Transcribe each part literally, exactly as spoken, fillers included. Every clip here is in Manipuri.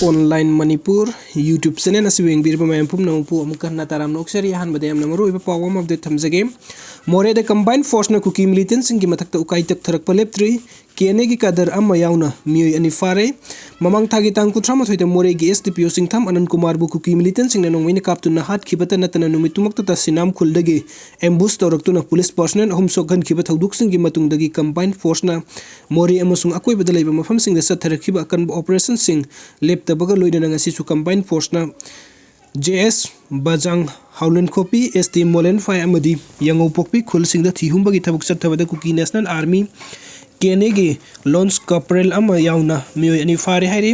Online Manipur YouTube channel ꯑꯁꯤꯕꯨ ꯌꯦꯡꯕꯤꯔꯤꯕ ꯃꯌꯥꯝ ꯄꯨꯝꯅꯃꯛꯄꯨ ꯑꯃꯨꯛꯀ ꯍꯟꯅ ꯇꯔꯥꯝꯅ ꯑꯣꯛꯆꯔꯤ꯫ ꯑꯍꯥꯟꯕꯗ ꯌꯥꯝꯅ ꯃꯔꯨꯑꯣꯏꯕ ꯄꯥꯎ ꯑꯃ update ꯊꯝꯖꯒꯦ꯫ ꯃꯣꯔꯦꯗ combined forceꯅ ꯀꯨꯀꯤ militantꯁꯤꯡꯒꯤ ꯃꯊꯛꯇ ꯎꯀꯥꯏ ꯇꯛꯊꯔꯛꯄ ꯂꯦꯞꯇ꯭ꯔꯤ꯫ KNAꯒꯤ cadre ꯑꯃ ꯌꯥꯎꯅ ꯃꯤꯑꯣꯏ ꯑꯅꯤ ꯐꯥꯔꯦ꯫ ꯃꯃꯥꯡ ꯊꯥꯒꯤ ꯇꯥꯡ ꯀꯨꯟꯊ꯭ꯔꯥ ꯃꯥꯊꯣꯏꯗ ꯃꯣꯔꯦꯒꯤ SDPO ꯆꯤꯡꯊꯥꯝ ꯑꯅꯟ ꯀꯨꯃꯥꯔꯕꯨ ꯀꯨꯀꯤ militantꯁꯤꯡꯅ ꯅꯣꯡꯃꯩꯅ ꯀꯥꯞꯇꯨꯅ ꯍꯥꯠꯈꯤꯕꯇ ꯅꯠꯇꯅ ꯅꯨꯃꯤꯠꯇꯨꯃꯛꯇꯗ ꯁꯤꯅꯥꯝ ꯈꯨꯜꯗꯒꯤ ambush ꯇꯧꯔꯛꯇꯨꯅ police personnel ꯑꯍꯨꯝ ꯁꯣꯛꯍꯟꯈꯤꯕ ꯊꯧꯗꯣꯛꯁꯤꯡꯒꯤ ꯃꯇꯨꯡꯗꯒꯤ combined forceꯅ ꯃꯣꯔꯦ ꯑꯃꯁꯨꯡ ꯑꯀꯣꯏꯕꯗ ꯂꯩꯕ ꯃꯐꯝꯁꯤꯡꯗ ꯆꯠꯊꯔꯛꯈꯤꯕ ꯑꯀꯟꯕ operationꯁꯤꯡ ꯂꯦꯞꯇꯕꯒ ꯂꯣꯏꯅꯅ ꯉꯁꯤꯁꯨ combined forceꯅ JS ꯕꯖꯥꯡ, ꯍꯥꯎꯂꯦꯟꯈꯣꯄꯤ, ST ꯃꯣꯂꯦꯟꯐꯥꯏ ꯑꯃꯗꯤ ꯌꯥꯉꯧꯄꯣꯛꯄꯤ ꯈꯨꯜꯁꯤꯡꯗ ꯊꯤꯍꯨꯝꯕꯒꯤ ꯊꯕꯛ ꯆꯠꯊꯕꯗ Kuki National Army, KNAꯒꯤ lance corporal ꯑꯃ ꯌꯥꯎꯅ ꯃꯤꯑꯣꯏ ꯑꯅꯤ ꯐꯥꯔꯦ ꯍꯥꯏꯔꯤ꯫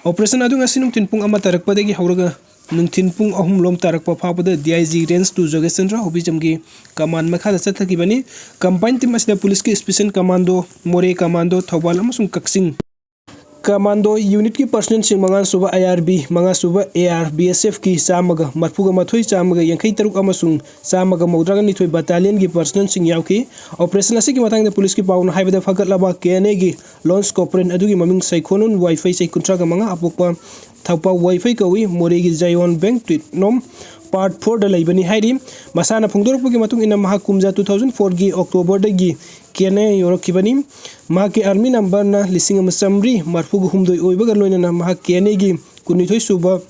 Operation ꯑꯗꯨ ꯉꯁꯤ ꯅꯨꯡꯊꯤꯜ ꯄꯨꯡ ꯑꯃ ꯇꯥꯔꯛꯄꯗꯒꯤ ꯍꯧꯔꯒ ꯅꯨꯡꯊꯤꯜ ꯄꯨꯡ ꯑꯍꯨꯝ ꯂꯣꯝ ꯇꯥꯔꯛꯄ ꯐꯥꯎꯕꯗ DIG Range two ꯖꯣꯒꯦꯁꯆꯟꯗ꯭ꯔ ꯍꯣꯕꯤꯖꯝꯒꯤ command ꯃꯈꯥꯗ ꯆꯠꯊꯈꯤꯕꯅꯤ꯫ Combined team ꯑꯁꯤꯗ policeꯀꯤ special commando, ꯃꯣꯔꯦ commando, ꯊꯧꯕꯥꯜ ꯑꯃꯁꯨꯡ ꯀꯛꯆꯤꯡ commando unitꯀꯤ personnelꯁꯤꯡ, ꯃꯉꯥꯁꯨꯕ IRB, ꯃꯉꯥꯁꯨꯕ ARBSFꯀꯤ ꯆꯥꯝꯃꯒ ꯃꯔꯐꯨꯒ ꯃꯥꯊꯣꯏ, ꯆꯥꯝꯃꯒ ꯌꯥꯡꯈꯩ ꯇꯔꯨꯛ ꯑꯃꯁꯨꯡ ꯆꯥꯝꯃꯒ ꯃꯧꯗ꯭ꯔꯥꯒ ꯅꯤꯊꯣꯏ battalionꯒꯤ personnelꯁꯤꯡ ꯌꯥꯎꯈꯤ꯫ Operation ꯑꯁꯤꯒꯤ ꯃꯇꯥꯡꯗ policeꯀꯤ ꯄꯥꯎꯅ ꯍꯥꯏꯕꯗ, ꯐꯒꯠꯂꯕ KNAꯒꯤ lance corporal ꯑꯗꯨꯒꯤ ꯃꯃꯤꯡ ꯁꯩꯈꯣꯅꯨꯟ ꯋꯥꯏꯐꯩ, ꯆꯍꯤ ꯀꯨꯟꯊ꯭ꯔꯥꯒ ꯃꯉꯥ, ꯑꯄꯣꯛꯄ ꯊꯧꯄꯥꯎ ꯋꯥꯏꯐꯩ ꯀꯧꯏ꯫ ꯃꯣꯔꯦꯒꯤ Zion Bank ꯇ꯭ꯔꯤꯠꯅꯣꯝ part fourꯗ ꯂꯩꯕꯅꯤ ꯍꯥꯏꯔꯤ꯫ ꯃꯁꯥꯅ ꯐꯣꯡꯗꯣꯔꯛꯄꯒꯤ ꯃꯇꯨꯡ ꯏꯟꯅ, ꯃꯍꯥꯛ ꯀꯨꯝꯖꯥ two thousand fourꯒꯤ Octoberꯗꯒꯤ KNA ꯌꯧꯔꯛꯈꯤꯕꯅꯤ꯫ ꯃꯍꯥꯛꯀꯤ army numberꯅ ꯂꯤꯁꯤꯡ ꯑꯃ ꯆꯥꯃꯔꯤ ꯃꯔꯐꯨꯒ ꯍꯨꯝꯗꯣꯏ ꯑꯣꯏꯕꯒ ꯂꯣꯏꯅꯅ ꯃꯍꯥꯛ KNAꯒꯤ ꯀꯨꯟꯅꯤꯊꯣꯏ ꯁꯨꯕ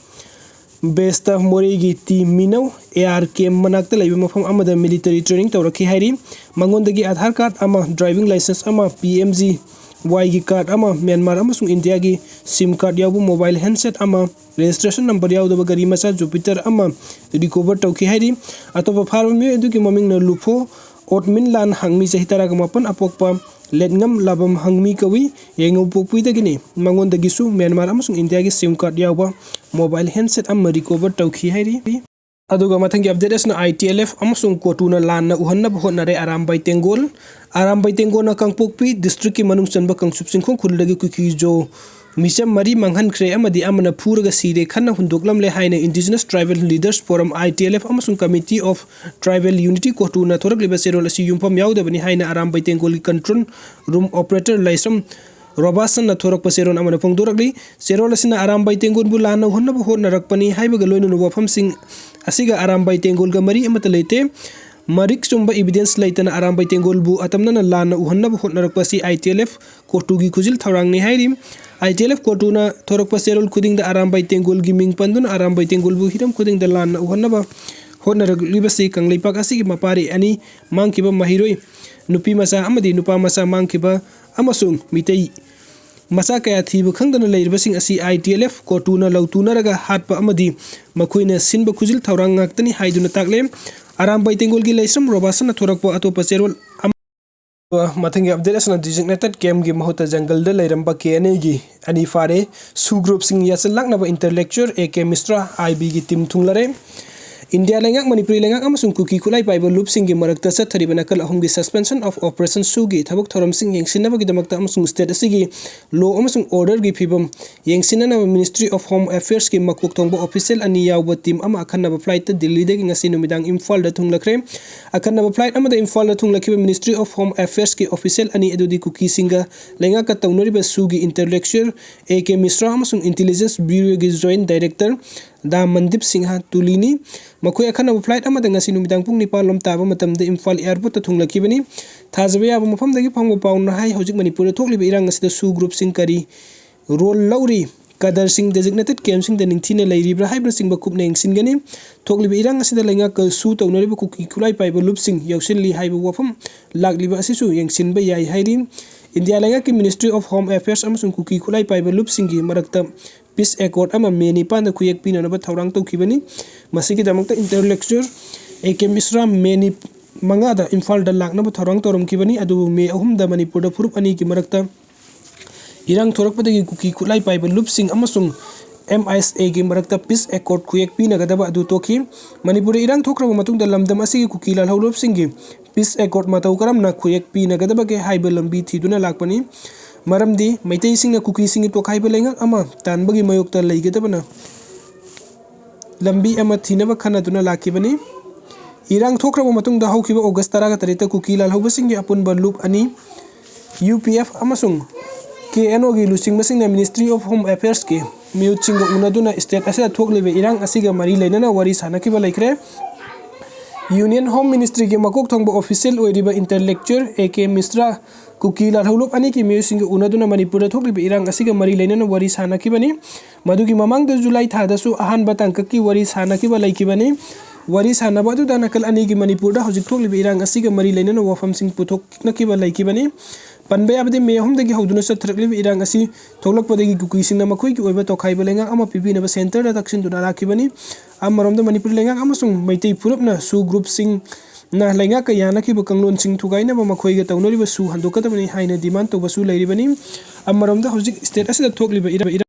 batchꯇ ꯃꯣꯔꯦꯒꯤ ꯇꯤ ꯃꯤꯅꯧ AR camp ꯃꯅꯥꯛꯇ ꯂꯩꯕ ꯃꯐꯝ ꯑꯃꯗ military training ꯇꯧꯔꯛꯈꯤ ꯍꯥꯏꯔꯤ꯫ ꯃꯉꯣꯟꯗꯒꯤ Aadhaar card ꯑꯃ, driving licence ꯑꯃ, PMGYꯒꯤ card ꯑꯃ, ꯃ꯭ꯌꯥꯟꯃꯥꯔ ꯑꯃꯁꯨꯡ ꯏꯟꯗꯤꯌꯥꯒꯤ SIM card ꯌꯥꯎꯕ mobile handset ꯑꯃ, registration number ꯌꯥꯎꯗꯕ ꯒꯥꯔꯤ ꯃꯆꯥ Jupiter ꯑꯃ recover ꯇꯧꯈꯤ ꯍꯥꯏꯔꯤ꯫ ꯑꯇꯣꯞꯄ ꯐꯥꯔꯕ ꯃꯤꯑꯣꯏ ꯑꯗꯨꯒꯤ ꯃꯃꯤꯡꯅ ꯂꯨꯐꯣ ꯑꯣꯠꯃꯤꯟꯂꯥꯟ ꯍꯥꯡꯃꯤ, ꯆꯍꯤ ꯇꯔꯥꯒ ꯃꯥꯄꯟ, ꯑꯄꯣꯛꯄ ꯂꯦꯠꯉꯝ ꯂꯥꯕꯝ ꯍꯥꯡꯃꯤ ꯀꯧꯏ꯫ ꯌꯥꯏꯉꯧꯄꯣꯛꯄꯤꯗꯒꯤꯅꯤ꯫ ꯃꯉꯣꯟꯗꯒꯤꯁꯨ ꯃ꯭ꯌꯥꯟꯃꯥꯔ ꯑꯃꯁꯨꯡ ꯏꯟꯗꯤꯌꯥꯒꯤ SIM card ꯌꯥꯎꯕ mobile handset ꯑꯃ recover ꯇꯧꯈꯤ ꯍꯥꯏꯔꯤ꯫ ꯑꯗꯨꯒ ꯃꯊꯪꯒꯤ update ꯑꯁꯤꯅ ITLF ꯑꯃꯁꯨꯡ ꯀꯣꯇꯨꯅ ꯂꯥꯟꯅ ꯎꯍꯟꯅꯕ ꯍꯣꯠꯅꯔꯦ ꯑꯔꯥꯝꯕꯥꯏ ꯇꯦꯡꯒꯣꯜ꯫ ꯑꯔꯥꯝꯕꯥꯏ ꯇꯦꯡꯒꯣꯜꯅ ꯀꯥꯡꯄꯣꯛꯄꯤ districtꯀꯤ ꯃꯅꯨꯡ ꯆꯟꯕ ꯀꯪꯁꯨꯞ ꯆꯤꯡꯈꯣꯡ ꯈꯨꯜꯗꯒꯤ ꯀꯨꯀꯤꯖꯣ ꯃꯤꯆꯝ ꯃꯔꯤ ꯃꯥꯡꯍꯟꯈ꯭ꯔꯦ ꯑꯃꯗꯤ ꯑꯃꯅ ꯐꯨꯔꯒ ꯁꯤꯔꯦ ꯈꯟꯅ ꯍꯨꯟꯗꯣꯛꯂꯝꯂꯦ ꯍꯥꯏꯅ Indigenous Tribal Leaders Forum, ITLF, ꯑꯃꯁꯨꯡ Committee of Tribal Unity ꯀꯣꯇꯨꯅ ꯊꯣꯔꯛꯂꯤꯕ ꯆꯦꯔꯣꯜ ꯑꯁꯤ ꯌꯨꯝꯐꯝ ꯌꯥꯎꯗꯕꯅꯤ ꯍꯥꯏꯅ ꯑꯔꯥꯝꯕꯥꯏ ꯇꯦꯡꯒꯣꯜꯒꯤ control room operator ꯂꯥꯏꯁ꯭ꯔꯝ ꯔꯣꯕꯥꯁꯟꯅ ꯊꯣꯔꯛꯄ ꯆꯦꯔꯣꯜ ꯑꯃꯅ ꯐꯣꯡꯗꯣꯔꯛꯂꯤ꯫ ꯆꯦꯔꯣꯜ ꯑꯁꯤꯅ ꯑꯔꯥꯝꯕꯥꯏ ꯇꯦꯡꯒꯣꯜꯕꯨ ꯂꯥꯟꯅ ꯎꯍꯟꯅꯕ ꯍꯣꯠꯅꯔꯛꯄꯅꯤ ꯍꯥꯏꯕꯒ ꯂꯣꯏꯅꯅ ꯋꯥꯐꯝꯁꯤꯡ ꯑꯁꯤꯒ ꯑꯔꯥꯝꯕꯥꯏ ꯇꯦꯡꯒꯣꯜꯒ ꯃꯔꯤ ꯑꯃꯠꯇ ꯂꯩꯇꯦ꯫ ꯃꯔꯤꯛ ꯆꯨꯝꯕ evidence ꯂꯩꯇꯅ ꯑꯔꯥꯝꯕꯥꯏ ꯇꯦꯡꯒꯣꯜꯕꯨ ꯑꯇꯝꯅꯅ ꯂꯥꯟꯅ ꯎꯍꯟꯅꯕ ꯍꯣꯠꯅꯔꯛꯄ ꯑꯁꯤ ITLF ꯀꯣꯇꯨꯒꯤ ꯈꯨꯖꯤꯜ ꯊꯧꯔꯥꯡꯅꯤ ꯍꯥꯏꯔꯤ꯫ ITLF ꯀꯣꯇꯨꯅ ꯊꯣꯔꯛꯄ ꯆꯦꯔꯣꯜ ꯈꯨꯗꯤꯡꯗ ꯑꯔꯥꯝꯕꯥꯏ ꯇꯦꯡꯒꯣꯜꯒꯤ ꯃꯤꯡ ꯄꯟꯗꯨꯅ ꯑꯔꯥꯝꯕꯥꯏ ꯇꯦꯡꯒꯣꯜꯕꯨ ꯍꯤꯔꯝ ꯈꯨꯗꯤꯡꯗ ꯂꯥꯟꯅ ꯎꯍꯟꯅꯕ ꯍꯣꯠꯅꯔꯛꯂꯤꯕꯁꯤ ꯀꯪꯂꯩꯄꯥꯛ ꯑꯁꯤꯒꯤ ꯃꯄꯥꯔꯤ ꯑꯅꯤ ꯃꯥꯡꯈꯤꯕ ꯃꯍꯩꯔꯣꯏ ꯅꯨꯄꯤ ꯃꯆꯥ ꯑꯃꯗꯤ ꯅꯨꯄꯥ ꯃꯆꯥ ꯃꯥꯡꯈꯤꯕ ꯑꯃꯁꯨꯡ ꯃꯤꯇꯩ ꯃꯆꯥ ꯀꯌꯥ ꯊꯤꯕ ꯈꯪꯗꯅ ꯂꯩꯔꯤꯕꯁꯤꯡ ꯑꯁꯤ ITLF ꯀꯣꯇꯨꯅ ꯂꯧꯇꯨꯅꯔꯒ ꯍꯥꯠꯄ ꯑꯃꯗꯤ ꯃꯈꯣꯏꯅ ꯁꯤꯟꯕ ꯈꯨꯖꯤꯜ ꯊꯧꯔꯥꯡ ꯉꯥꯛꯇꯅꯤ ꯍꯥꯏꯗꯨꯅ ꯇꯥꯛꯂꯦ꯫ ꯑꯔꯥꯝꯕꯥꯏ ꯇꯦꯡꯒꯣꯜꯒꯤ ꯂꯩꯁ꯭ꯔꯝ ꯔꯣꯕꯥꯁꯟꯅ ꯊꯣꯔꯛꯄ ꯑꯇꯣꯞꯄ ꯆꯦꯔꯣꯜ ꯑꯃ꯫ ꯃꯊꯪꯒꯤ update ꯑꯁꯤꯅ designated campꯒꯤ ꯃꯍꯨꯠꯇ ꯖꯪꯒꯜꯗ ꯂꯩꯔꯝꯕ KNAꯒꯤ ꯑꯅꯤ ꯐꯥꯔꯦ꯫ ꯁꯨ groupꯁꯤꯡ ꯌꯥꯁꯤꯜꯂꯛꯅꯕ intellectual A K ꯃꯤꯁ꯭ꯔꯥ IBꯒꯤ team ꯊꯨꯡꯂꯔꯦ꯫ ꯏꯟꯗꯤꯌꯥ ꯂꯩꯉꯥꯛ, ꯃꯅꯤꯄꯨꯔꯤ ꯂꯩꯉꯥꯛ ꯑꯃꯁꯨꯡ ꯀꯨꯀꯤ ꯈꯨꯠꯂꯥꯏ ꯄꯥꯏꯕ ꯂꯨꯞꯁꯤꯡꯒꯤ ꯃꯔꯛꯇ ꯆꯠꯊꯔꯤꯕ ꯅꯥꯀꯜ ꯑꯍꯨꯝꯒꯤ suspension of operation ꯁꯨꯒꯤ ꯊꯕꯛ ꯊꯧꯔꯝꯁꯤꯡ ꯌꯦꯡꯁꯤꯟꯅꯕꯒꯤꯗꯃꯛꯇ ꯑꯃꯁꯨꯡ state ꯑꯁꯤꯒꯤ law ꯑꯃꯁꯨꯡ orderꯒꯤ ꯐꯤꯕꯝ ꯌꯦꯡꯁꯤꯟꯅꯅꯕ Ministry of Home Affairsꯀꯤ ꯃꯀꯣꯛ ꯊꯣꯡꯕ official ꯑꯅꯤ ꯌꯥꯎꯕ team ꯑꯃ ꯑꯈꯟꯅꯕ flightꯇ ꯗꯤꯜꯂꯤꯗꯒꯤ ꯉꯁꯤ ꯅꯨꯃꯤꯗꯥꯡ ꯏꯝꯐꯥꯜꯗ ꯊꯨꯡꯂꯈ꯭ꯔꯦ꯫ ꯑꯈꯟꯅꯕ flight ꯑꯃꯗ ꯏꯝꯐꯥꯜꯗ ꯊꯨꯡꯂꯈꯤꯕ Ministry of Home Affairsꯀꯤ official ꯑꯅꯤ ꯑꯗꯨꯗꯤ ꯀꯨꯀꯤꯁꯤꯡꯒ ꯂꯩꯉꯥꯛꯀ ꯇꯧꯅꯔꯤꯕ ꯁꯨꯒꯤ intellectual A K ꯃꯤꯁ꯭ꯔꯥ ꯑꯃꯁꯨꯡ intelligence bureauꯒꯤ joint director ꯗꯥ ꯃꯟꯗꯤꯞ ꯁꯤꯡꯍ ꯇꯨꯂꯤꯅꯤ꯫ ꯃꯈꯣꯏ ꯑꯈꯟꯅꯕ flight ꯑꯃꯗ ꯉꯁꯤ ꯅꯨꯃꯤꯗꯥꯡ ꯄꯨꯡ ꯅꯤꯄꯥꯟ ꯂꯣꯝ ꯇꯥꯕ ꯃꯇꯝꯗ ꯏꯝꯐꯥꯜ airportꯇ ꯊꯨꯡꯂꯛꯈꯤꯕꯅꯤ꯫ ꯊꯥꯖꯕ ꯌꯥꯕ ꯃꯐꯝꯗꯒꯤ ꯐꯪꯕ ꯄꯥꯎꯅ ꯍꯥꯏ, ꯍꯧꯖꯤꯛ ꯃꯅꯤꯄꯨꯔꯗ ꯊꯣꯛꯂꯤꯕ ꯏꯔꯥꯡ ꯑꯁꯤꯗ ꯁꯨ groupꯁꯤꯡ ꯀꯔꯤ role ꯂꯧꯔꯤ, ꯀꯗꯔꯁꯤꯡ designated campꯁꯤꯡꯗ ꯅꯤꯡꯊꯤꯅ ꯂꯩꯔꯤꯕ꯭ꯔꯥ ꯍꯥꯏꯕꯅꯆꯤꯡꯕ ꯀꯨꯞꯅ ꯌꯦꯡꯁꯤꯟꯒꯅꯤ꯫ ꯊꯣꯛꯂꯤꯕ ꯏꯔꯥꯡ ꯑꯁꯤꯗ ꯂꯩꯉꯥꯛꯀ ꯁꯨ ꯇꯧꯅꯔꯤꯕ ꯀꯨꯀꯤ ꯈꯨꯠꯂꯥꯏ ꯄꯥꯏꯕ ꯂꯨꯞꯁꯤꯡ ꯌꯥꯎꯁꯤꯜꯂꯤ ꯍꯥꯏꯕ ꯋꯥꯐꯝ ꯂꯥꯛꯂꯤꯕ ꯑꯁꯤꯁꯨ ꯌꯦꯡꯁꯤꯟꯕ ꯌꯥꯏ ꯍꯥꯏꯔꯤ꯫ ꯏꯟꯗꯤꯌꯥ ꯂꯩꯉꯥꯛꯀꯤ Ministry of Home Affairs ꯑꯃꯁꯨꯡ ꯀꯨꯀꯤ ꯈꯨꯠꯂꯥꯏ ꯄꯥꯏꯕ ꯂꯨꯞꯁꯤꯡꯒꯤ ꯃꯔꯛꯇ peace accord ꯑꯃ ꯃꯦ ꯅꯤꯄꯥꯟꯗ ꯈꯨꯌꯦꯛ ꯄꯤꯅꯅꯕ ꯊꯧꯔꯥꯡ ꯇꯧꯈꯤꯕꯅꯤ꯫ ꯃꯁꯤꯒꯤꯗꯃꯛꯇ intellectual A K ꯃꯤꯁ꯭ꯔꯥ ꯃꯦ ꯅꯤ-, ꯃꯉꯥꯗ ꯏꯝꯐꯥꯜꯗ ꯂꯥꯛꯅꯕ ꯊꯧꯔꯥꯡ ꯇꯧꯔꯝꯈꯤꯕꯅꯤ, ꯑꯗꯨꯕꯨ ꯃꯦ ꯑꯍꯨꯝꯗ ꯃꯅꯤꯄꯨꯔꯗ ꯐꯨꯔꯨꯞ ꯑꯅꯤꯒꯤ ꯃꯔꯛꯇ ꯏꯔꯥꯡ ꯊꯣꯔꯛꯄꯗꯒꯤ ꯀꯨꯀꯤ ꯈꯨꯠꯂꯥꯏ ꯄꯥꯏꯕ ꯂꯨꯞꯁꯤꯡ ꯑꯃꯁꯨꯡ MISAꯒꯤ ꯃꯔꯛꯇ peace accord ꯈꯨꯌꯦꯛ ꯄꯤꯅꯒꯗꯕ ꯑꯗꯨ ꯇꯣꯛꯈꯤ꯫ ꯃꯅꯤꯄꯨꯔꯗ ꯏꯔꯥꯡ ꯊꯣꯛꯈ꯭ꯔꯕ ꯃꯇꯨꯡꯗ ꯂꯝꯗꯝ ꯑꯁꯤꯒꯤ ꯀꯨꯀꯤ ꯂꯥꯜꯍꯧ ꯂꯨꯞꯁꯤꯡꯒꯤ peace accord ꯃꯇꯧ ꯀꯔꯝꯅ ꯈꯨꯌꯦꯛ ꯄꯤꯅꯒꯗꯕꯒꯦ ꯍꯥꯏꯕ ꯂꯝꯕꯤ ꯊꯤꯗꯨꯅ ꯂꯥꯛꯄꯅꯤ꯫ ꯃꯔꯝꯗꯤ ꯃꯩꯇꯩꯁꯤꯡꯅ ꯀꯨꯀꯤꯁꯤꯡꯒꯤ ꯇꯣꯈꯥꯏꯕ ꯂꯩꯉꯥꯛ ꯑꯃ ꯇꯥꯟꯕꯒꯤ ꯃꯥꯌꯣꯛꯇ ꯂꯩꯒꯗꯕꯅ ꯂꯝꯕꯤ ꯑꯃ ꯊꯤꯅꯕ ꯈꯟꯅꯗꯨꯅ ꯂꯥꯛꯈꯤꯕꯅꯤ꯫ ꯏꯔꯥꯡ ꯊꯣꯛꯈ꯭ꯔꯕ ꯃꯇꯨꯡꯗ ꯍꯧꯈꯤꯕ ꯑꯣꯒꯁ ꯇꯔꯥꯒ ꯇꯔꯦꯠꯇ ꯀꯨꯀꯤ ꯂꯥꯜꯍꯧꯕꯁꯤꯡꯒꯤ ꯑꯄꯨꯟꯕ ꯂꯨꯞ ꯑꯅꯤ, UPF ꯑꯃꯁꯨꯡ ꯀꯦ ꯑꯦꯟ ꯑꯣꯒꯤ ꯂꯨꯆꯤꯡꯕꯁꯤꯡꯅ Ministry of Home Affairsꯀꯤ ꯃꯤꯍꯨꯠꯁꯤꯡꯒ ꯎꯅꯗꯨꯅ state ꯑꯁꯤꯗ ꯊꯣꯛꯂꯤꯕ ꯏꯔꯥꯡ ꯑꯁꯤꯒ ꯃꯔꯤ ꯂꯩꯅꯅ ꯋꯥꯔꯤ ꯁꯥꯅꯈꯤꯕ ꯂꯩꯈ꯭ꯔꯦ꯫ Union Home Ministryꯒꯤ ꯃꯀꯣꯛ ꯊꯣꯡꯕ official ꯑꯣꯏꯔꯤꯕ intellectual ꯑꯦ ꯀꯦ ꯃꯤꯁ꯭ꯔꯥ ꯀꯨꯀꯤ ꯂꯥꯜꯍꯧꯂꯨꯞ ꯑꯅꯤꯒꯤ ꯃꯤꯑꯣꯏꯁꯤꯡꯒ ꯎꯅꯗꯨꯅ ꯃꯅꯤꯄꯨꯔꯗ ꯊꯣꯛꯂꯤꯕ ꯏꯔꯥꯡ ꯑꯁꯤꯒ ꯃꯔꯤ ꯂꯩꯅꯅ ꯋꯥꯔꯤ ꯁꯥꯅꯈꯤꯕꯅꯤ꯫ ꯃꯗꯨꯒꯤ ꯃꯃꯥꯡꯗ ꯖꯨꯂꯥꯏ ꯊꯥꯗꯁꯨ ꯑꯍꯥꯟꯕ ꯇꯥꯡꯀꯛꯀꯤ ꯋꯥꯔꯤ ꯁꯥꯅꯈꯤꯕ ꯂꯩꯈꯤꯕꯅꯤ꯫ ꯋꯥꯔꯤ ꯁꯥꯅꯕ ꯑꯗꯨꯗ ꯅꯥꯀꯜ ꯑꯅꯤꯒꯤ ꯃꯅꯤꯄꯨꯔꯗ ꯍꯧꯖꯤꯛ ꯊꯣꯛꯂꯤꯕ ꯏꯔꯥꯡ ꯑꯁꯤꯒ ꯃꯔꯤ ꯂꯩꯅꯅ ꯋꯥꯐꯝꯁꯤꯡ ꯄꯨꯊꯣꯛꯅꯈꯤꯕ ꯂꯩꯈꯤꯕꯅꯤ꯫ ꯄꯟꯕ ꯌꯥꯕꯗꯤ, ꯃꯦ ꯑꯍꯨꯝꯗꯒꯤ ꯍꯧꯗꯨꯅ ꯆꯠꯊꯔꯛꯂꯤꯕ ꯏꯔꯥꯡ ꯑꯁꯤ ꯊꯣꯛꯂꯛꯄꯗꯒꯤ ꯀꯨꯀꯤꯁꯤꯡꯅ ꯃꯈꯣꯏꯒꯤ ꯑꯣꯏꯕ ꯇꯣꯈꯥꯏꯕ ꯂꯩꯉꯥꯛ ꯑꯃ ꯄꯤꯕꯤꯅꯕ centreꯗ ꯇꯛꯁꯤꯟꯗꯨꯅ ꯂꯥꯛꯈꯤꯕꯅꯤ꯫ ꯑꯃꯔꯣꯝꯗ, ꯃꯅꯤꯄꯨꯔ ꯂꯩꯉꯥꯛ ꯑꯃꯁꯨꯡ ꯃꯩꯇꯩ ꯐꯨꯔꯨꯞꯅ SoO groupꯁꯤꯡꯅ ꯂꯩꯉꯥꯛꯀ ꯌꯥꯅꯈꯤꯕ ꯀꯥꯡꯂꯣꯟꯁꯤꯡ ꯊꯨꯒꯥꯏꯅꯕ ꯃꯈꯣꯏꯒ ꯇꯧꯅꯔꯤꯕ SoO ꯍꯟꯗꯣꯛꯀꯗꯕꯅꯤ ꯍꯥꯏꯅ demand ꯇꯧꯕꯁꯨ ꯂꯩꯔꯤꯕꯅꯤ꯫ ꯑꯃꯔꯣꯝꯗ, ꯍꯧꯖꯤꯛ state ꯑꯁꯤꯗ ꯊꯣꯛꯂꯤꯕ ꯏꯔꯥꯡ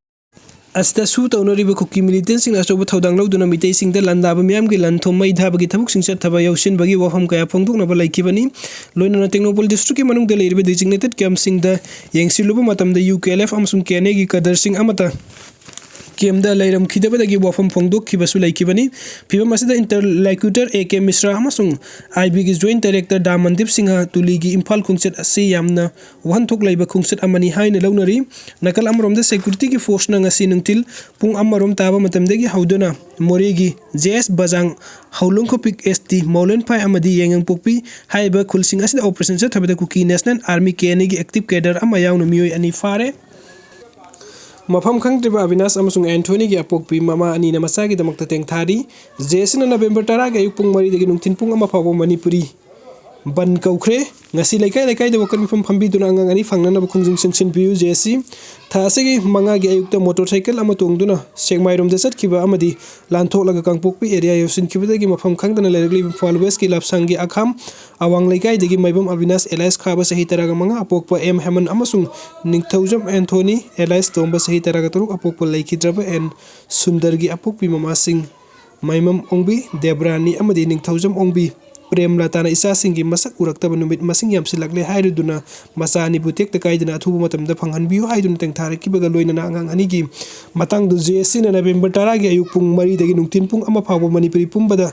ꯑꯁꯤꯗ SoO ꯇꯧꯅꯔꯤꯕ ꯀꯨꯀꯤ militantꯁꯤꯡꯅ ꯑꯆꯧꯕ ꯊꯧꯗꯥꯡ ꯂꯧꯗꯨꯅ ꯃꯤꯇꯩꯁꯤꯡꯗ ꯂꯥꯟꯗꯥꯕ ꯃꯤꯌꯥꯝꯒꯤ ꯂꯟ-ꯊꯨꯝ, ꯃꯩ ꯊꯥꯕꯒꯤ ꯊꯕꯛꯁꯤꯡ ꯆꯠꯊꯕ ꯌꯥꯎꯁꯤꯟꯕꯒꯤ ꯋꯥꯐꯝ ꯀꯌꯥ ꯐꯣꯡꯗꯣꯛꯅꯕ ꯂꯩꯈꯤꯕꯅꯤ꯫ ꯂꯣꯏꯅꯅ ꯇꯦꯡꯅꯧꯄꯜ districtꯀꯤ ꯃꯅꯨꯡꯗ ꯂꯩꯔꯤꯕ designated campꯁꯤꯡꯗ ꯌꯦꯡꯁꯤꯜꯂꯨꯕ ꯃꯇꯝꯗ ꯌꯨ ꯀꯦ ꯑꯦꯜ ꯑꯦꯐ ꯑꯃꯁꯨꯡ ꯀꯦ ꯑꯦꯟ ꯑꯦꯒꯤ cadreꯁꯤꯡ ꯑꯃꯠꯇ campꯇ ꯂꯩꯔꯝꯈꯤꯗꯕꯗꯒꯤ ꯋꯥꯐꯝ ꯐꯣꯡꯗꯣꯛꯈꯤꯕꯁꯨ ꯂꯩꯈꯤꯕꯅꯤ꯫ ꯐꯤꯕꯝ ꯑꯁꯤꯗ interlocutor ꯑꯦ ꯀꯦ ꯃꯤꯁ꯭ꯔꯥ ꯑꯃꯁꯨꯡ ꯑꯥꯏ ꯕꯤꯒꯤ joint director ꯗꯥ ꯃꯟꯗꯤꯞ ꯁꯤꯡꯍ ꯇꯨꯂꯤꯒꯤ ꯏꯝꯐꯥꯜ ꯈꯣꯡꯆꯠ ꯑꯁꯤ ꯌꯥꯝꯅ ꯋꯥꯍꯟꯊꯣꯛ ꯂꯩꯕ ꯈꯣꯡꯆꯠ ꯑꯃꯅꯤ ꯍꯥꯏꯅ ꯂꯧꯅꯔꯤ꯫ ꯅꯥꯀꯜ ꯑꯃꯔꯣꯝꯗ, securityꯒꯤ forceꯅ ꯉꯁꯤ ꯅꯨꯡꯊꯤꯜ ꯄꯨꯡ ꯑꯃꯔꯣꯝ ꯇꯥꯕ ꯃꯇꯝꯗꯒꯤ ꯍꯧꯗꯨꯅ ꯃꯣꯔꯦꯒꯤ ꯖꯦ ꯑꯦꯁ ꯕꯖꯥꯡ, ꯍꯧꯂꯣꯡꯈꯣꯄꯤꯛ ꯑꯦꯁ ꯇꯤ, ꯃꯥꯎꯂꯦꯟꯐꯥꯏ ꯑꯃꯗꯤ ꯌꯥꯏꯉꯪꯄꯣꯛꯄꯤ ꯍꯥꯏꯔꯤꯕ ꯈꯨꯜꯁꯤꯡ ꯑꯁꯤꯗ operation ꯆꯠꯊꯕꯗ ꯀꯨꯀꯤ National Army ꯀꯦ ꯑꯦꯟ ꯑꯦꯒꯤ active cadre ꯑꯃ ꯌꯥꯎꯅ ꯃꯤꯑꯣꯏ ꯑꯅꯤ ꯐꯥꯔꯦ꯫ ꯃꯐꯝ ꯈꯪꯗ꯭ꯔꯤꯕ ꯑꯕꯤꯅꯥꯁ ꯑꯃꯁꯨꯡ ꯑꯦꯟꯊꯣꯅꯤꯒꯤ ꯑꯄꯣꯛꯄꯤ ꯃꯃꯥ ꯑꯅꯤꯅ ꯃꯆꯥꯒꯤꯗꯃꯛꯇ ꯇꯦꯡꯊꯥꯔꯤ꯫ ꯖꯦ ꯑꯦꯁ ꯁꯤꯅ ꯅꯕꯦꯝꯕꯔ ꯇꯔꯥꯒꯤ ꯑꯌꯨꯛ ꯄꯨꯡ ꯃꯔꯤꯗꯒꯤ ꯅꯨꯡꯊꯤꯜ ꯄꯨꯡ ꯑꯃ ꯐꯥꯎꯕ ꯃꯅꯤꯄꯨꯔꯤ ꯕꯟ ꯀꯧꯈ꯭ꯔꯦ꯫ ꯉꯁꯤ ꯂꯩꯀꯥꯏ ꯂꯩꯀꯥꯏꯗ ꯋꯥꯀꯠ ꯃꯤꯐꯝ ꯐꯝꯕꯤꯗꯨꯅ ꯑꯉꯥꯡ ꯑꯅꯤ ꯐꯪꯅꯅꯕ ꯈꯣꯡꯖꯪ ꯆꯪꯁꯤꯟꯕꯤꯌꯨ꯫ ꯖꯦ ꯑꯦꯁ ꯁꯤ ꯊꯥ ꯑꯁꯤꯒꯤ ꯃꯉꯥꯒꯤ ꯑꯌꯨꯛꯇ motorcycle ꯑꯃ ꯇꯣꯡꯗꯨꯅ ꯁꯦꯛꯃꯥꯏꯔꯣꯝꯗ ꯆꯠꯈꯤꯕ ꯑꯃꯗꯤ ꯂꯥꯟꯊꯣꯛꯂꯒ ꯀꯥꯡꯄꯣꯛꯄꯤ area ꯌꯧꯁꯤꯟꯈꯤꯕꯗꯒꯤ ꯃꯐꯝ ꯈꯪꯗꯅ ꯂꯩꯔꯛꯂꯤꯕ ꯏꯝꯐꯥꯜ Westꯀꯤ ꯂꯥꯞꯁꯥꯡꯒꯤ ꯑꯈꯥꯝ ꯑꯋꯥꯡ ꯂꯩꯀꯥꯏꯗꯒꯤ ꯃꯥꯏꯕꯝ ꯑꯕꯤꯅꯥꯁ alias ꯈꯥꯕ ꯆꯍꯤ ꯇꯔꯥꯒ ꯃꯉꯥ, ꯑꯄꯣꯛꯄ ꯑꯦꯝ ꯍꯦꯃꯟ ꯑꯃꯁꯨꯡ ꯅꯤꯡꯊꯧꯖꯝ ꯑꯦꯟꯊꯣꯅꯤ alias ꯇꯣꯝꯕ ꯆꯍꯤ ꯇꯔꯥꯒ ꯇꯔꯨꯛ, ꯑꯄꯣꯛꯄ ꯂꯩꯈꯤꯗ꯭ꯔꯕ ꯑꯦꯟ ꯁꯨꯟꯗꯔꯒꯤ ꯑꯄꯣꯛꯄꯤ ꯃꯃꯥꯁꯤꯡ ꯃꯥꯏꯃꯝ ꯑꯣꯡꯕꯤ ꯗꯦꯕ꯭ꯔꯥꯅꯤ ꯑꯃꯗꯤ ꯅꯤꯡꯊꯧꯖꯝ ꯑꯣꯡꯕꯤ ꯄ꯭ꯔꯦꯝꯂꯇꯥꯅ ꯏꯆꯥꯁꯤꯡꯒꯤ ꯃꯁꯛ ꯎꯔꯛꯇꯕ ꯅꯨꯃꯤꯠ ꯃꯁꯤꯡ ꯌꯥꯝꯁꯤꯜꯂꯛꯂꯦ ꯍꯥꯏꯔꯗꯨꯅ ꯃꯆꯥ ꯑꯅꯤꯕꯨ ꯇꯦꯛꯇ ꯀꯥꯏꯗꯅ ꯑꯊꯨꯕ ꯃꯇꯝꯗ ꯐꯪꯍꯟꯕꯤꯌꯨ ꯍꯥꯏꯗꯨꯅ ꯇꯦꯡꯊꯥꯔꯛꯈꯤꯕꯒ ꯂꯣꯏꯅꯅ ꯑꯉꯥꯡ ꯑꯅꯤꯒꯤ ꯃꯇꯥꯡꯗ ꯖꯦ ꯑꯦꯁ ꯁꯤꯅ ꯅꯕꯦꯝꯕꯔ ꯇꯔꯥꯒꯤ ꯑꯌꯨꯛ ꯄꯨꯡ ꯃꯔꯤꯗꯒꯤ ꯅꯨꯡꯊꯤꯜ ꯄꯨꯡ ꯑꯃ ꯐꯥꯎꯕ ꯃꯅꯤꯄꯨꯔꯤ ꯄꯨꯝꯕꯗ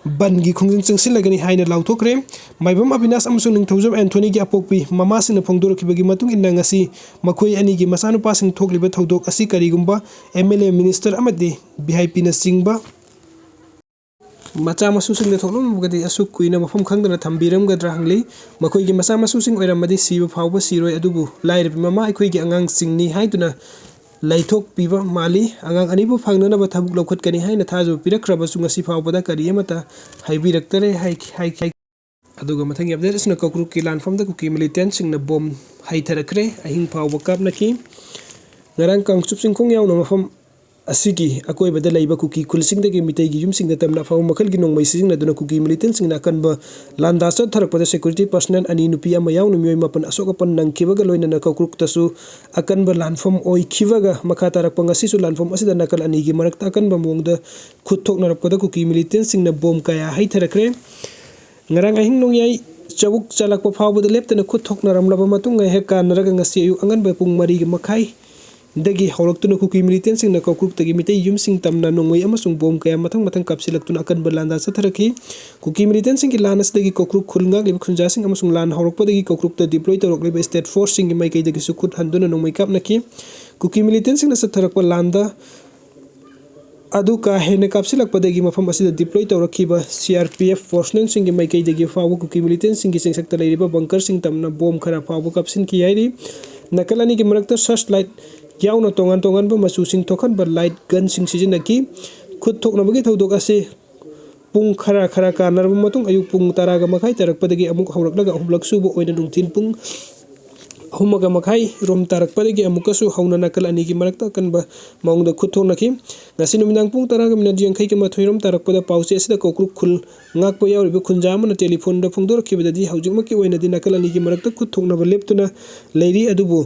ꯕꯟꯒꯤ ꯈꯣꯡꯖꯪ ꯆꯪꯁꯤꯜꯂꯒꯅꯤ ꯍꯥꯏꯅ ꯂꯥꯎꯊꯣꯛꯈ꯭ꯔꯦ꯫ ꯃꯥꯏꯕꯝ ꯑꯕꯤꯅꯥꯁ ꯑꯃꯁꯨꯡ ꯅꯤꯡꯊꯧꯖꯝ ꯑꯦꯟꯊꯣꯅꯤꯒꯤ ꯑꯄꯣꯛꯄꯤ ꯃꯃꯥꯁꯤꯡꯅ ꯐꯣꯡꯗꯣꯔꯛꯈꯤꯕꯒꯤ ꯃꯇꯨꯡ ꯏꯟꯅ, ꯉꯁꯤ ꯃꯈꯣꯏ ꯑꯅꯤꯒꯤ ꯃꯆꯥꯅꯨꯄꯥꯁꯤꯡ ꯊꯣꯛꯂꯤꯕ ꯊꯧꯗꯣꯛ ꯑꯁꯤ ꯀꯔꯤꯒꯨꯝꯕ ꯑꯦꯝ ꯑꯦꯜ ꯑꯦ, ꯃꯤꯅꯤꯁꯇꯔ ꯑꯃꯗꯤ ꯚꯤ ꯑꯥꯏ ꯄꯤꯅꯆꯤꯡꯕ ꯃꯆꯥ ꯃꯁꯨꯁꯤꯡꯗ ꯊꯣꯛꯂꯝꯂꯒꯗꯤ ꯑꯁꯨꯛ ꯀꯨꯏꯅ ꯃꯐꯝ ꯈꯪꯗꯅ ꯊꯝꯕꯤꯔꯝꯒꯗ꯭ꯔꯥ ꯍꯪꯂꯤ꯫ ꯃꯈꯣꯏꯒꯤ ꯃꯆꯥ ꯃꯁꯨꯁꯤꯡ ꯑꯣꯏꯔꯝꯃꯗꯤ ꯁꯤꯕ ꯐꯥꯎꯕ ꯁꯤꯔꯣꯏ, ꯑꯗꯨꯕꯨ ꯂꯥꯏꯔꯕꯤ ꯃꯃꯥ ꯑꯩꯈꯣꯏꯒꯤ ꯑꯉꯥꯡꯁꯤꯡꯅꯤ ꯍꯥꯏꯗꯨꯅ ꯂꯩꯊꯣꯛꯄꯤꯕ ꯃꯥꯜꯂꯤ꯫ ꯑꯉꯥꯡ ꯑꯅꯤꯕꯨ ꯐꯪꯅꯅꯕ ꯊꯕꯛ ꯂꯧꯈꯠꯀꯅꯤ ꯍꯥꯏꯅ ꯊꯥꯖꯕ ꯄꯤꯔꯛꯈ꯭ꯔꯕꯁꯨ ꯉꯁꯤ ꯐꯥꯎꯕꯗ ꯀꯔꯤ ꯑꯃꯠꯇ ꯍꯥꯏꯕꯤꯔꯛꯇꯔꯦ ꯍꯥꯏ-, ꯍꯥꯏ-, ꯍꯥꯏ-, ꯑꯗꯨꯒ ꯃꯊꯪꯒꯤ ꯑꯞꯗꯦꯠ ꯑꯁꯤꯅ ꯀꯧꯀ꯭ꯔꯨꯛꯀꯤ ꯂꯥꯟꯐꯝꯗ ꯀꯨꯀꯤ ꯃꯤꯂꯤꯇꯦꯟꯁꯤꯡꯅ ꯕꯣꯝ ꯍꯩꯊꯔꯛꯈ꯭ꯔꯦ꯫ ꯑꯍꯤꯡ ꯐꯥꯎꯕ ꯀꯥꯞꯅꯈꯤ꯫ ꯉꯔꯥꯡ ꯀꯥꯡꯆꯨꯞ ꯆꯤꯡꯈꯣꯡ ꯌꯥꯎꯅ ꯃꯐꯝ ꯑꯁꯤꯒꯤ ꯑꯀꯣꯏꯕꯗ ꯂꯩꯕ ꯀꯨꯀꯤ ꯈꯨꯜꯁꯤꯡꯗꯒꯤ ꯃꯤꯇꯩꯒꯤ ꯌꯨꯝꯁꯤꯡꯗ ꯇꯝꯅ ꯑꯐꯕ ꯃꯈꯜꯒꯤ ꯅꯣꯡꯃꯩ ꯁꯤꯖꯤꯟꯅꯗꯨꯅ ꯀꯨꯀꯤ ꯃꯤꯂꯤꯇꯦꯟꯁꯤꯡꯅ ꯑꯀꯟꯕ ꯂꯥꯟꯗꯥ ꯆꯠꯊꯔꯛꯄꯗ ꯁꯦꯀ꯭ꯌꯨꯔꯤꯇꯤ ꯄꯔꯁꯅꯦꯜ ꯑꯅꯤ, ꯅꯨꯄꯤ ꯑꯃ ꯌꯥꯎꯅ ꯃꯤꯑꯣꯏ ꯃꯥꯄꯟ ꯑꯁꯣꯛ ꯑꯄꯟ ꯅꯪꯈꯤꯕꯒ ꯂꯣꯏꯅꯅ ꯀꯧꯀ꯭ꯔꯨꯛꯇꯁꯨ ꯑꯀꯟꯕ ꯂꯥꯟꯐꯝ ꯑꯣꯏꯈꯤꯕꯒ ꯃꯈꯥ ꯇꯥꯔꯛꯄ ꯉꯁꯤꯁꯨ ꯂꯥꯟꯐꯝ ꯑꯁꯤꯗ ꯅꯥꯀꯜ ꯑꯅꯤꯒꯤ ꯃꯔꯛꯇ ꯑꯀꯟꯕ ꯃꯑꯣꯡꯗ ꯈꯨꯠ ꯊꯣꯛꯅꯔꯛꯄꯗ ꯀꯨꯀꯤ ꯃꯤꯂꯤꯇꯦꯟꯁꯤꯡꯅ ꯕꯣꯝ ꯀꯌꯥ ꯍꯩꯊꯔꯛꯈ꯭ꯔꯦ꯫ ꯉꯔꯥꯡ ꯑꯍꯤꯡ ꯅꯣꯡꯌꯥꯏ ꯆꯕꯨꯛ ꯆꯥꯂꯛꯄ ꯐꯥꯎꯕꯗ ꯂꯦꯞꯇꯅ ꯈꯨꯠ ꯊꯣꯛꯅꯔꯝꯂꯕ ꯃꯇꯨꯡ ꯉꯥꯏꯍꯥꯛ ꯀꯥꯟꯅꯔꯒ ꯉꯁꯤ ꯑꯌꯨꯛ ꯑꯉꯟꯕ ꯄꯨꯡ ꯃꯔꯤꯒꯤ ꯃꯈꯥꯏꯗꯒꯤ ꯍꯧꯔꯛꯇꯨꯅ ꯀꯨꯀꯤ ꯃꯤꯂꯤꯇꯦꯟꯁꯤꯡꯅ ꯀꯧꯀ꯭ꯔꯨꯛꯇꯒꯤ ꯃꯤꯇꯩ ꯌꯨꯝꯁꯤꯡ ꯇꯝꯅ ꯅꯣꯡꯃꯩ ꯑꯃꯁꯨꯡ ꯕꯣꯝ ꯀꯌꯥ ꯃꯊꯪ ꯃꯊꯪ ꯀꯥꯞꯁꯤꯜꯂꯛꯇꯨꯅ ꯑꯀꯟꯕ ꯂꯥꯟꯗꯥ ꯆꯠꯊꯔꯛꯈꯤ꯫ ꯀꯨꯀꯤ ꯃꯤꯂꯤꯇꯦꯟꯁꯤꯡꯒꯤ ꯂꯥꯟ ꯑꯁꯤꯗꯒꯤ ꯀꯧꯀ꯭ꯔꯨꯛ ꯈꯨꯜ ꯉꯥꯛꯂꯤꯕ ꯈꯨꯟꯖꯥꯁꯤꯡ ꯑꯃꯁꯨꯡ ꯂꯥꯟ ꯍꯧꯔꯛꯄꯗꯒꯤ ꯀꯧꯀ꯭ꯔꯨꯛꯇ ꯗꯤꯄ꯭ꯂꯣꯏ ꯇꯧꯔꯛꯂꯤꯕ ꯁ꯭ꯇꯦꯠ ꯐꯣꯔꯁꯁꯤꯡꯒꯤ ꯃꯥꯏꯀꯩꯗꯒꯤꯁꯨ ꯈꯨꯠ ꯍꯟꯗꯨꯅ ꯅꯣꯡꯃꯩ ꯀꯥꯞꯅꯈꯤ꯫ ꯀꯨꯀꯤ ꯃꯤꯂꯤꯇꯦꯟꯁꯤꯡꯅ ꯆꯠꯊꯔꯛꯄ ꯂꯥꯟꯗ ꯑꯗꯨ ꯀꯥ ꯍꯦꯟꯅ ꯀꯥꯞꯁꯤꯜꯂꯛꯄꯗꯒꯤ ꯃꯐꯝ ꯑꯁꯤꯗ ꯗꯤꯄ꯭ꯂꯣꯏ ꯇꯧꯔꯛꯈꯤꯕ ꯁꯤ ꯑꯥꯔ ꯄꯤ ꯑꯦꯐ ꯐꯣꯔꯁꯃꯦꯟꯁꯤꯡꯒꯤ ꯃꯥꯏꯀꯩꯗꯒꯤ ꯐꯥꯎꯕ ꯀꯨꯀꯤ ꯃꯤꯂꯤꯇꯦꯟꯁꯤꯡꯒꯤ ꯆꯤꯡꯁꯛꯇ ꯂꯩꯔꯤꯕ ꯕꯪꯀꯔꯁꯤꯡ ꯇꯝꯅ ꯕꯣꯝ ꯈꯔ ꯐꯥꯎꯕ ꯀꯥꯞꯁꯤꯟꯈꯤ ꯍꯥꯏꯔꯤ꯫ ꯅꯥꯀꯜ ꯑꯅꯤꯒꯤ ꯃꯔꯛꯇ ꯁꯔꯆ ꯂꯥꯏꯠ ꯌꯥꯎꯅ ꯇꯣꯉꯥꯟ ꯇꯣꯉꯥꯟꯕ ꯃꯆꯨꯁꯤꯡ ꯊꯣꯛꯍꯟꯕ ꯂꯥꯏꯠ ꯒꯟꯁꯤꯡ ꯁꯤꯖꯤꯟꯅꯈꯤ꯫ ꯈꯨꯠ ꯊꯣꯛꯅꯕꯒꯤ ꯊꯧꯗꯣꯛ ꯑꯁꯤ ꯄꯨꯡ ꯈꯔ ꯈꯔ ꯀꯥꯟꯅꯔꯕ ꯃꯇꯨꯡ ꯑꯌꯨꯛ ꯄꯨꯡ ꯇꯔꯥꯒ ꯃꯈꯥꯏ ꯇꯥꯔꯛꯄꯗꯒꯤ ꯑꯃꯨꯛ ꯍꯧꯔꯛꯂꯒ ꯑꯍꯨꯝꯂꯛ ꯁꯨꯕ ꯑꯣꯏꯅ ꯅꯨꯡꯊꯤꯜ ꯄꯨꯡ ꯑꯍꯨꯝꯒ ꯃꯈꯥꯏ ꯔꯣꯝ ꯇꯥꯔꯛꯄꯗꯒꯤ ꯑꯃꯨꯛꯀꯁꯨ ꯍꯧꯅ ꯅꯥꯀꯜ ꯑꯅꯤꯒꯤ ꯃꯔꯛꯇ ꯑꯀꯟꯕ ꯃꯑꯣꯡꯗ ꯈꯨꯠ ꯊꯣꯛꯅꯈꯤ꯫ ꯉꯁꯤ ꯅꯨꯃꯤꯗꯥꯡ ꯄꯨꯡ ꯇꯔꯥꯒ ꯃꯤꯅꯠ ꯌꯥꯡꯈꯩꯒ ꯃꯥꯊꯣꯏ ꯔꯣꯝ ꯇꯥꯔꯛꯄꯗ ꯄꯥꯎꯆꯦ ꯑꯁꯤꯗ ꯀꯧꯀ꯭ꯔꯨꯛ ꯈꯨꯜ ꯉꯥꯛꯄ ꯌꯥꯎꯔꯤꯕ ꯈꯨꯟꯖꯥ ꯑꯃꯅ ꯇꯦꯂꯤꯐꯣꯟꯗ ꯐꯣꯡꯗꯣꯔꯛꯈꯤꯕꯗꯗꯤ ꯍꯧꯖꯤꯛꯃꯛꯀꯤ ꯑꯣꯏꯅꯗꯤ ꯅꯥꯀꯜ ꯑꯅꯤꯒꯤ ꯃꯔꯛꯇ ꯈꯨꯠ ꯊꯣꯛꯅꯕ ꯂꯦꯞꯇꯨꯅ ꯂꯩꯔꯤ, ꯑꯗꯨꯕꯨ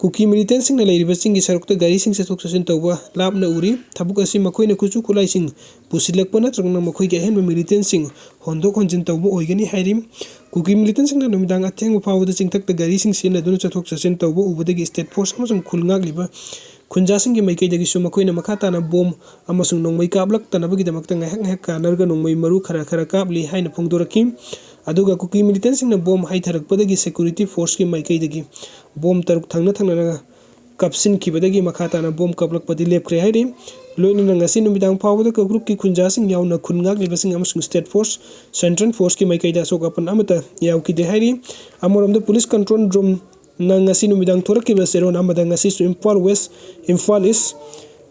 ꯀꯨꯀꯤ ꯃꯤꯂꯤꯇꯦꯟꯁꯤꯡꯅ ꯂꯩꯔꯤꯕ ꯆꯤꯡꯒꯤ ꯁꯔꯨꯛꯇ ꯒꯥꯔꯤꯁꯤꯡ ꯆꯠꯊꯣꯛ ꯆꯠꯁꯤꯟ ꯇꯧꯕ ꯂꯥꯞꯅ ꯎꯔꯤ꯫ ꯊꯕꯛ ꯑꯁꯤ ꯃꯈꯣꯏꯅ ꯈꯨꯠꯁꯨ ꯈꯨꯠꯂꯥꯏꯁꯤꯡ ꯄꯨꯁꯤꯜꯂꯛꯄ ꯅꯠꯇ꯭ꯔꯒꯅ ꯃꯈꯣꯏꯒꯤ ꯑꯍꯦꯟꯕ ꯃꯤꯂꯤꯇꯦꯟꯁꯤꯡ ꯍꯣꯟꯗꯣꯛ ꯍꯣꯟꯖꯤꯟ ꯇꯧꯕ ꯑꯣꯏꯒꯅꯤ ꯍꯥꯏꯔꯤ꯫ ꯀꯨꯀꯤ ꯃꯤꯂꯤꯇꯦꯟꯁꯤꯡꯅ ꯅꯨꯃꯤꯗꯥꯡ ꯑꯊꯦꯡꯕ ꯐꯥꯎꯕꯗ ꯆꯤꯡꯊꯛꯇ ꯒꯥꯔꯤꯁꯤꯡ ꯁꯤꯖꯤꯟꯅꯗꯨꯅ ꯆꯠꯊꯣꯛ ꯆꯠꯁꯤꯟ ꯇꯧꯕ ꯎꯕꯗꯒꯤ ꯁ꯭ꯇꯦꯠ ꯐꯣꯔꯁ ꯑꯃꯁꯨꯡ ꯈꯨꯜ ꯉꯥꯛꯂꯤꯕ ꯈꯨꯟꯖꯥꯁꯤꯡꯒꯤ ꯃꯥꯏꯀꯩꯗꯒꯤꯁꯨ ꯃꯈꯣꯏꯅ ꯃꯈꯥ ꯇꯥꯅ ꯕꯣꯝ ꯑꯃꯁꯨꯡ ꯅꯣꯡꯃꯩ ꯀꯥꯞꯂꯛꯇꯅꯕꯒꯤꯗꯃꯛꯇ ꯉꯥꯏꯍꯥꯛ ꯉꯥꯏꯍꯥꯛ ꯀꯥꯟꯅꯔꯒ ꯅꯣꯡꯃꯩ ꯃꯔꯨ ꯈꯔ ꯈꯔ ꯀꯥꯞꯂꯤ ꯍꯥꯏꯅ ꯐꯣꯡꯗꯣꯔꯛꯈꯤ꯫ ꯑꯗꯨꯒ ꯀꯨꯀꯤ ꯃꯤꯂꯤꯇꯦꯟꯁꯤꯡꯅ ꯕꯣꯝ ꯍꯩꯊꯔꯛꯄꯗꯒꯤ ꯁꯦꯀ꯭ꯌꯨꯔꯤꯇꯤ ꯐꯣꯔꯁꯀꯤ ꯃꯥꯏꯀꯩꯗꯒꯤ ꯕꯣꯝ ꯇꯔꯨꯛ ꯊꯪꯅ ꯊꯪꯅꯅ ꯀꯥꯞꯁꯤꯟꯈꯤꯕꯗꯒꯤ ꯃꯈꯥ ꯇꯥꯅ ꯕꯣꯝ ꯀꯥꯞꯂꯛꯄꯗꯤ ꯂꯦꯞꯈ꯭ꯔꯦ ꯍꯥꯏꯔꯤ꯫ ꯂꯣꯏꯅꯅ ꯉꯁꯤ ꯅꯨꯃꯤꯗꯥꯡ ꯐꯥꯎꯕꯗ ꯀꯥꯡꯂꯨꯞꯀꯤ ꯈꯨꯟꯖꯥꯁꯤꯡ ꯌꯥꯎꯅ ꯈꯨꯟ ꯉꯥꯛꯂꯤꯕꯁꯤꯡ ꯑꯃꯁꯨꯡ ꯁ꯭ꯇꯦꯠ ꯐꯣꯔꯁ, ꯁꯦꯟꯇ꯭ꯔꯦꯜ ꯐꯣꯔꯁꯀꯤ ꯃꯥꯏꯀꯩꯗ ꯑꯁꯣꯛ ꯑꯄꯟ ꯑꯃꯠꯇ ꯌꯥꯎꯈꯤꯗꯦ ꯍꯥꯏꯔꯤ꯫ ꯑꯃꯔꯣꯝꯗ ꯄꯨꯂꯤꯁ ꯀꯟꯇ꯭ꯔꯣꯜ ꯔꯨꯝꯅ ꯉꯁꯤ ꯅꯨꯃꯤꯗꯥꯡ ꯊꯣꯔꯛꯈꯤꯕ ꯆꯦꯔꯣꯜ ꯑꯃꯗ ꯉꯁꯤꯁꯨ ꯏꯝꯐꯥꯜ ꯋꯦꯁ, ꯏꯝꯐꯥꯜ ꯏꯁ,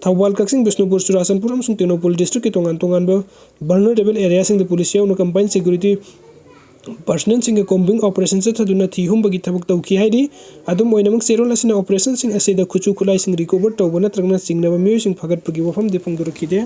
ꯊꯧꯕꯥꯜ, ꯀꯛꯆꯤꯡ, ꯕꯤꯁꯅꯨꯄꯨꯔ, ꯆꯨꯔꯥꯆꯥꯟꯄꯨꯔ ꯑꯃꯁꯨꯡ ꯇꯦꯡꯅꯧꯄꯜ ꯗꯤꯁꯇ꯭ꯔꯤꯛꯀꯤ ꯇꯣꯉꯥꯟ ꯇꯣꯉꯥꯟꯕ ꯚꯜꯅꯔꯦꯕꯜ ꯑꯦꯔꯤꯌꯥꯁꯤꯡꯗ ꯄꯨꯂꯤꯁ ꯌꯥꯎꯅ ꯀꯝꯕꯥꯏꯟ ꯁꯦꯀ꯭ꯌꯨꯔꯤꯇꯤ ꯄꯔꯁꯅꯦꯜꯁꯤꯡꯒ ꯀꯣꯝꯕꯤꯡ ꯑꯣꯄꯔꯦꯁꯟ ꯆꯠꯊꯗꯨꯅ ꯊꯤ ꯍꯨꯝꯕꯒꯤ ꯊꯕꯛ ꯇꯧꯈꯤ ꯍꯥꯏꯔꯤ꯫ ꯑꯗꯨꯝ ꯑꯣꯏꯅꯃꯛ ꯆꯦꯔꯣꯜ ꯑꯁꯤꯅ ꯑꯣꯄꯔꯦꯁꯟꯁꯤꯡ ꯑꯁꯤꯗ ꯈꯨꯠꯁꯨ ꯈꯨꯠꯂꯥꯏꯁꯤꯡ ꯔꯤꯀꯣꯚꯔ ꯇꯧꯕ ꯅꯠꯇ꯭ꯔꯒꯅ ꯆꯤꯡꯅꯕ ꯃꯤꯑꯣꯏꯁꯤꯡ ꯐꯥꯒꯠꯄꯒꯤ ꯋꯥꯐꯝꯗꯤ ꯐꯣꯡꯗꯣꯔꯛꯈꯤꯗꯦ꯫